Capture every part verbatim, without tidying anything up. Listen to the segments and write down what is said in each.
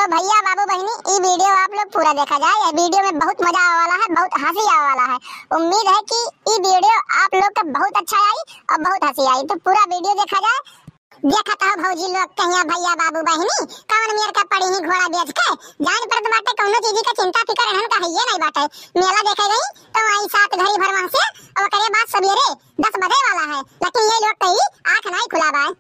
तो भैया, बाबू, बहिनी, ई video आप लोग पूरा देखा जाए। यह video में बहुत मजा आवे वाला है, बहुत हँसी आवे वाला है। उम्मीद है कि ई video आप लोग के बहुत अच्छा आई और बहुत हँसी आई। तो पूरा video देखा जाए। देखत हो भौजी लोग कहिया, भैया, बाबू, बहिनी, कवन मेर का पड़ी ही घोड़ा बेच के। जान पड़त बाटे कौनो चीज का चिंता फिकर इन्हन का हइये नहीं बाटे। मेला देखे गई तो आई सात घड़ी भर वहाँ से, और ओकरे बाद सवेरे दस बजे वाला है, लेकिन ये लोग कई आँख नहीं खुला बाय।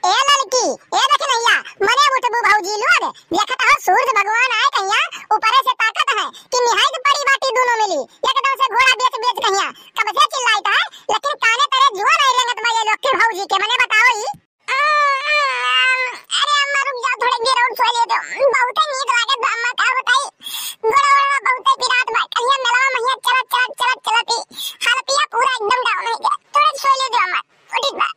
ए ललकी, ए दखिनैया, मने उठबू भौजी लोग, देखत हो सूरज भगवान आए कहिया, ऊपरे से ताकत है कि निहायत पड़ी बाटी दोनों मिली, एकदम से घोड़ा बेच बेच कहिया, कब से चिल्लाइत है, लेकिन काने तरे जुआ नहीं रेंगत बा ये लोग की भौजी के, मने बताओ ई। अरे अम्मा रुक जाओ, थोड़े देर और सो ले दो, बहुते नींद लागत बा अम्मा, का बताई, गोड़ा वोड़ा बहुते पिरात बा, कहिया मेलवा महिया चलत चलत चलत चलत ही हालतिया पूरा एकदम down हो गया, थोड़े सो ले दो अम्मा, उठी बा।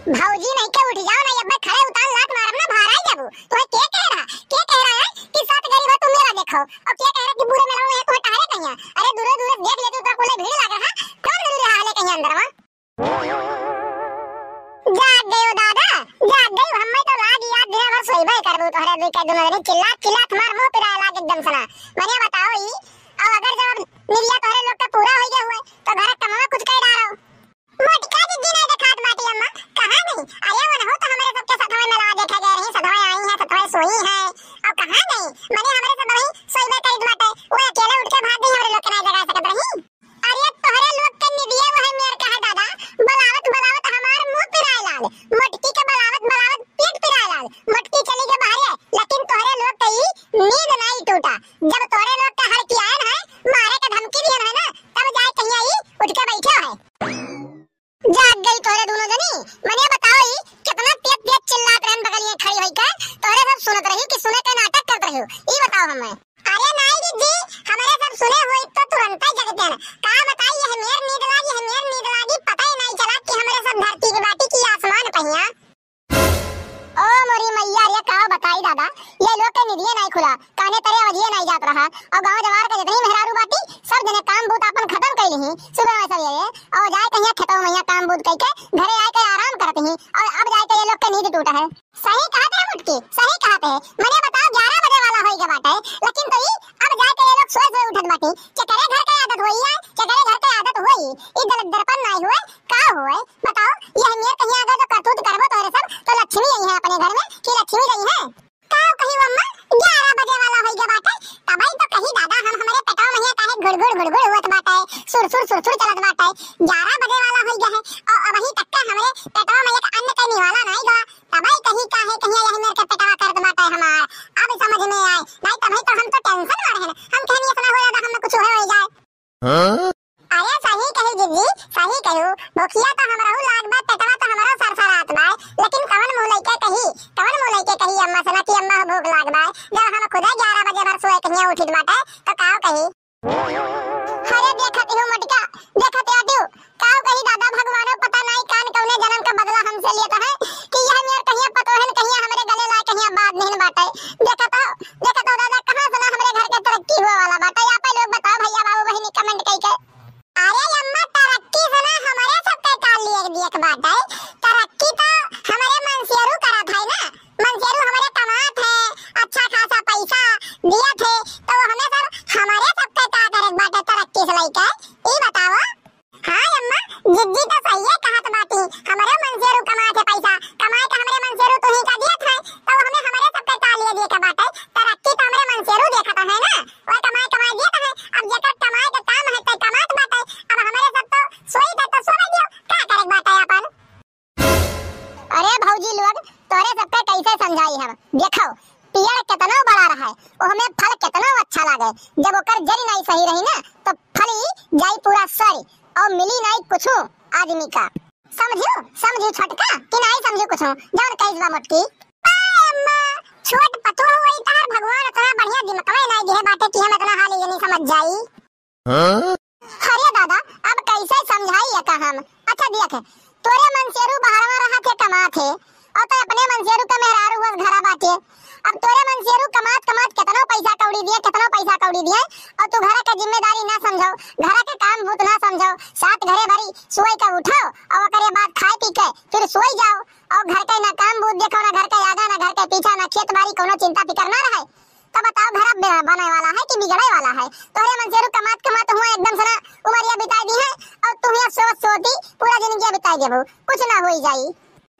भौजी नहीं के उठ जाओ ना, अब खड़े उतान लात मारब ना, बाहर आई जाबू। तोहे के कह रहा, के कह रहा है कि सात गरीब है तुम मेरा देखो, और के कह रहा कि पूरे मेला में तुम्हें टहरे कहिया। अरे दूरे दूरे देख लेती तो बोले भीड़ लग रहा, कौन दूर रहा ले कहीं अंदर वहाँ। जाग गयो दादा, जाग गयो, हमें तो लाग याद दिन भर सोइबे करबू, तोहरे दुई के दोनों दिन चिल्ला चिल्ला तुम्हार मुंह पिराए लाग एकदम सना। मने बताओ ई, और अगर जब निरिया तोहरे लोग का पूरा हो गया हुए तो घर कमावा कुछ कर डालो। मोटका दीदी नहीं देखात बाटी अम्मा, कहाँ गई? अरे वो नहु तो हमरे सबके सथवे मेलवा देखे गए रही, सथवे आई है, सथवे सोई है। अब कहाँ गई? मने हमरे सब वही सोइबे करीत बाटे, वो अकेले उठ के भाग गई, हमरे लोग के नहीं जगा सकत रही। अरे तोहरे लोग के निदिये वही मेर का है दादा, बलावत बलावत हमार मुंह पिराए लाग, मोटकी के बलावत बलावत पेट पिराए लाग, मोटकी चली गई बाहरे, लेकिन तोहरे लोग के ई नींद नहीं टूटा। जब तोहरे लोग के हड़कियायन है, मारे के धमकी दिहन है ना, तब जाए कहिया ई उठ के बैठे है। जाग गई तोहरे दोनों जनी। मने बताओ ई कितना तेज तेज चिल्लात रहन बगलिए खड़ी होई के, तोहरे सब सुनत रही कि सुने के नाटक करत रही हो, ई बताओ हमें। अरे नाई दीदी, हमरे सब सुने होई तो तुरंते जग देन। का बताई, यह मेर नींद लागी, यह मेर नींद लागी, पता ही नहीं चला कि हमरे सब धरती पे बाटी की आसमान पहिया। ओ मोरी मैया रे, का बताई दादा, ये लोग के निदिये नाई खुला, काने तरे अवजिये नाई जात रहा। और गांव जवार के जितनी मेहरारू बाटी, सब जने काम बूत आपन खत्म कइली ही सुबह में सवेरे, और जाए कहिया खेतों में काम बूत कइके घरे आए के आराम करत ही, और अब जाए के ये लोग के नींद टूटा है। सही कहत है मुटकी, सही कहत है। मने बताओ, ग्यारह बजे वाला होई गए बाटे, लेकिन तो ई अब जाए के ये लोग सोए सोए उठत बाटी। केकरे घर के आदत होई है, केकरे घर के आदत होई, ई दलिद्दरपन नाई हुए, का हुए? बताओ, यह मेर कहीं अगर जो करतूत करबो तोहरे सब, तो लक्ष्मी आई है अपने घर में, कि लक्ष्मी रही है? का कही अम्मा, ग्यारह बजे वाला होई गए बाटे, तबई तो कही दादा हम हमरे पेटवा में काहे घुड़घुड़ घुड़घुड़ हुअत बाटे, सुरसुर सुरसुर चलत बाटे। ग्यारह बजे वाला होई गए है, और अबही तक का हमरे पेटवा में एक अन्न के निवाला नाई गवा, तबई कही काहे कहीं यही मेर के पेटवा करत बाटे हमार। अब समझ में आए, नहीं तबई तो हम तो tension में रहन, हम कहनी इतना हो ज्यादा हमें कुछ हो जाए। हाँ? अरे सही कही जिज्जी, सही कहू। भुखिया तो हमरहू लाग बा, पेटवा तो हमरो सरसरात बा, लेकिन कवन मुंह लइके कही, कवन मुंह लइके कही अम्मा से ना कि अम्मा हो भूख लाग बा, जब हम खुदे ग्यारह बजे भर सोए कहिया उठित बाटे, तो काव कही? अरे देखत हो मटका, देखत हो, काव कही दादा, भगवानो पता नाई कान कौने जन्म का बदला हमसे लेत है कि यह मेर कहिया पतोहन कहिया हमरे गले लाए कहिया बात नहीं बाटे। देखत हो, देखत हो दादा, कहाँ से ना हमरे घर के तरक्की हुआ वाला बाटे। आप लोग बताओ भैया बाबू बहिनी comment कइके। अरे अम्मा, तरक्की से ना हमरे सबके का लिए दिए के बाटे, तरक्की तो हमरे मनसेरू करत है ना, मनसेरू हमरे कमात है, अच्छा खासा पैसा दियत है, तो हमें सब हमरे सबके का करे के बाटे तरक्की से लइके, ई बताओ। हाँ अम्मा, जिज्जी तो सही है कहत बाटी, हमरे मनसेरू कमात है पैसा, कमाए के हमरे मनसेरू तुही का दियत है, तो हमें हमरे सबके का लिए दिए के बाटे, तरक्की तो हमरे मनसेरू देखत है ना, वह कमाए कमाए देत है। अब जेकर कमाए के काम है ते कमात बाटे, अब हमरे सब तो सोई थे तो सोवे दियो, का करे के बाटे अपन। अरे भौजी लोग, तोरे सबके कैसे समझाई हम? देखो, पेड़ कितनो बड़ा रहे, ओहमे फल कितनो अच्छा लागे, जब ओकर जड़ नहीं सही रही ना, तो फल ही जाई पूरा सड़ और मिली नहीं कुछ आदमी का। समझू, समझू छोटका कि नहीं समझू कुछ, जौन कहिस बा मोटकी। अरे अम्मा, छोट पतोह होई तार, भगवान इतना बढ़िया दिमकवे नहीं दिए बाटे कि हम इतना हाल ये नहीं समझ जाई। हाँ? अरे दादा, अब कैसे समझाई एका हम? अच्छा देख, तोरे मनसेरू बहरवा रहा थे, कमा थे, और तो अपने मनसेरू का मेहरारू हुआ घरा बाटे। अब तोरे मनसेरू कमात कमात केतनो पैसा कौड़ी दिए, केतनो पैसा कौड़ी दिए, और तू घरा के जिम्मेदारी ना समझो, घरा के काम भूत ना समझो, सात घरे भरी सोई के उठो और ओकरे बाद खाए पी के फिर सोई जाओ, और घर के ना काम भूत देखो, ना घर के आगा, ना घर के पीछा, ना खेत बाड़ी, कोनो चिंता फिकर ना रहे। तो बताओ, घर अब बे-, बने वाला है कि बिगड़े वाला है? तोहरे मनसेरू कमात कमात हुआ एकदम से ना उमरिया बिताई दी है, और तू यहाँ सोवत सोवत ही पूरा जिंदगी बिताई देबू, कुछ ना होई जाई।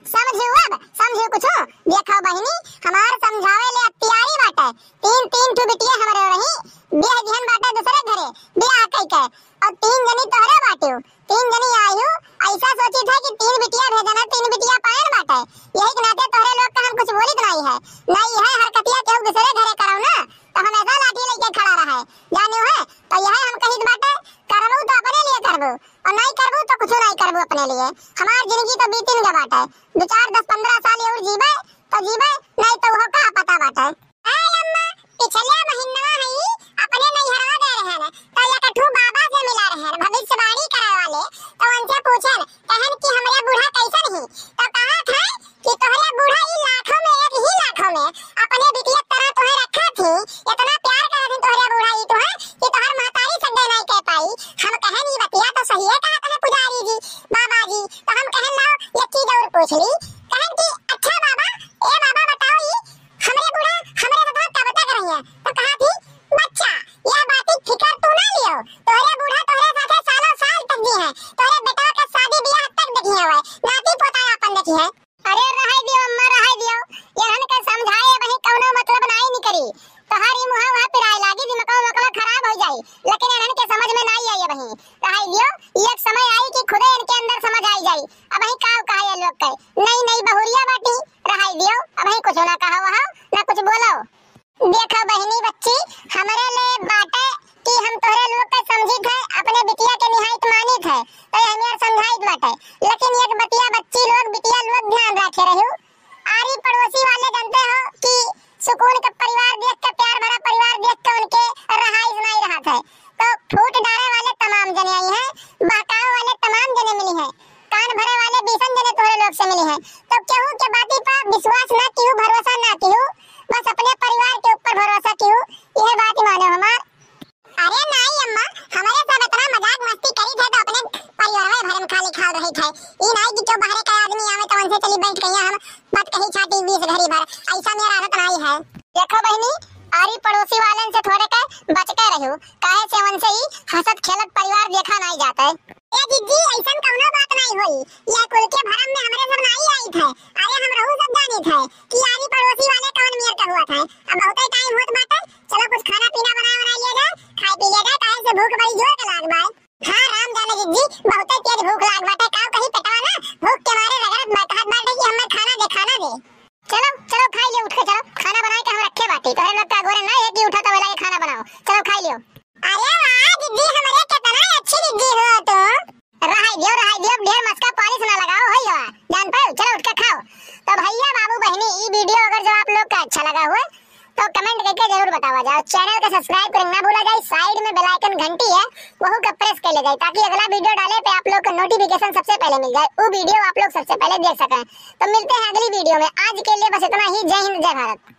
समझू अब, समझू कुछ? देखो बहिनी, हमार समझावे ले तैयारी बाटे। तीन, तीन ठो बिटिया हमरे रही, ब्याह दिहन बाटे दूसरे घरे, ब्याह कई के, और तीन जनी तोहरे बाटे। तीन जनी आयु, ऐसा सोचित है कि तीन बिटिया भेजन है, तीन बिटिया पायन बाटे। यही के नाते तोहरे लोग का हम कुछ बोलित नहीं है। नहीं है हरकतिया केहू दूसरे घरे करौ ना, तो हमेशा लाठी लेके खड़ा रहे। जानियो है, तो यह हम कहित बाटे, करबू तो अपने लिए करबू, और नहीं करबू तो कुछ नहीं करबू अपने लिए। हमार जिंदगी तो बीतिन के बाटे, दो चार, दस, पन्द्रह साल और जीबे तो जीबे, नहीं तो वो का पता बाटे। ए अम्मा, पिछले महीनवा हई, अपने नैहरवा गए रहन, तो एक ठू बाबा से मिला रहन, भविष्यवाणी करे वाले। तो उनसे पूछन, कहन कि हमरे बूढ़ा कैसन ही? तो कहत है कि तोहरे बूढ़ा ई लाखों में एक ही लाखों में अपने बिटिया तरह तोहे रखा थी, इतना प्यार करत थी तोहरे बूढ़ा ई तोहे कि तोहर महतारी से नहीं कह पाई। हम कहन, ई बतिया तो सही है कहत है पुजारी जी, बाबा जी। तो हम कहन, लाओ एक चीज और पूछ ली। कहन कि अच्छा बाबा, ए बाबा बताओ, ई हमरे बूढ़ा हमरे साथ कब तक रही है? तो कहा थी, बच्चा, यह बात की फिकर तू ना लियो, तोहरे बूढ़ा तोहरे साथे सालों साल तक जी है, तोहरे बेटवा के शादी ब्याह तक देखी है, नाती पोता अपन देखी है। अरे रहाई दियो अम्मा, रहाई दियो, यहन के समझाए वही कौनो मतलब नाई निकरी। तोहारी मुहा वहा पिराए लागी, दिमागवा वकवा खराब हो जाई, लेकिन यहन के समझ में नाई आई वही। रहाई दियो, एक समय आई कि खुदे इनके अंदर समझ आई जाई। अब वही का कहा ये लोग के, नई नई बहुरिया बाटी, रहाई दियो, अब वही कुछ ना कहा वहा, ना कुछ बोलो। देखो बहिनी बच्ची, हमरे ले बाटे कि हम तोहरे लोग के समझित है, अपने बिटिया के निहायत मानित है, तो ये हमें समझाइत बाटे। लेकिन एक बतिया बच्ची लोग, बिटिया लोग ध्यान रखे रहू, आरी पड़ोसी वाले जानते हो कि सुकून के परिवार देख के, प्यार भरा परिवार देख के उनके रहाइश नहीं रहत है। तो फूट डारे वाले तमाम जने आई हैं, बहकावे वाले तमाम जने मिली हैं, कान भरे वाले बीसन जने तोहरे लोग से मिली हैं। तो केहू के बाती पर विश्वास ना किहू, भरोसा ना किहू, बस अपने परिवार के ऊपर भरोसा किहू, यह बात मानो हमार। अरे नाई अम्मा, हमरे सब इतना मजाक मस्ती करी थे तो अपने परिवार में भरम खाली खाल रही थे। ई नाई कि जो बाहरे का आदमी आवे तो उनसे चली बैठ के यहाँ हम बात कही छाटी बीस घड़ी भर, ऐसा मेरा आदत नाई है। देखो बहिनी, आरी पड़ोसी वालन से थोड़े के बच के रहू, काहे से उनसे ही हंसत खेलत परिवार देखा नाई जाता है। ए जिज्जी, ऐसन कौनो बात नाई होई, यह कुल के भरम में हमरे सब नाई आई थे। अरे हम रहू सब जानी थे कि आरी पड़ोसी वाले कौन मेर का हुआ था। अब बहुते टाइम होत बाटे, चलो कुछ खाना पीना बनाए बनाए लिया जाए, खाए पी लिया जाए, काहे से भूख बड़ी जोर के लाग बा। हाँ राम जाने जिज्जी, बहुते तेज भूख लाग बाटे, काव कहीं पेटवा ना भूख के मारे रगड़त बा, कहत बाटे कि हमें खाना दे, खाना दे। चलो चलो खाई ले, उठ के चलो, खाना बनाए के हम रखे बाटी, तोहरे लोग का गोरे ना है कि उठा तो वेला के खाना बनाओ, चलो खाई लियो। अरे वाह जिज्जी, हमरे कितना अच्छी जिज्जी हो तुम। रहाई दियो, रहाई दियो, ढेर मस्का पालिश ना लगाओ, होई हवा, जान पाओ, चलो उठ के खाओ। तो भैया बाबू बहिनी, ई वीडियो अगर जो आप लोग का अच्छा लगा हुआ तो कमेंट करके जरूर बतावा जाओ। चैनल का सब्सक्राइब करना ना भूला जाए, साइड में बेल आइकन घंटी है, वहू का प्रेस कर ले जाए, ताकि अगला वीडियो डाले पे आप लोग को नोटिफिकेशन सबसे पहले मिल जाए, वो वीडियो आप लोग सबसे पहले देख सकें। तो मिलते हैं अगली वीडियो में, आज के लिए बस इतना ही। जय हिंद, जय भारत।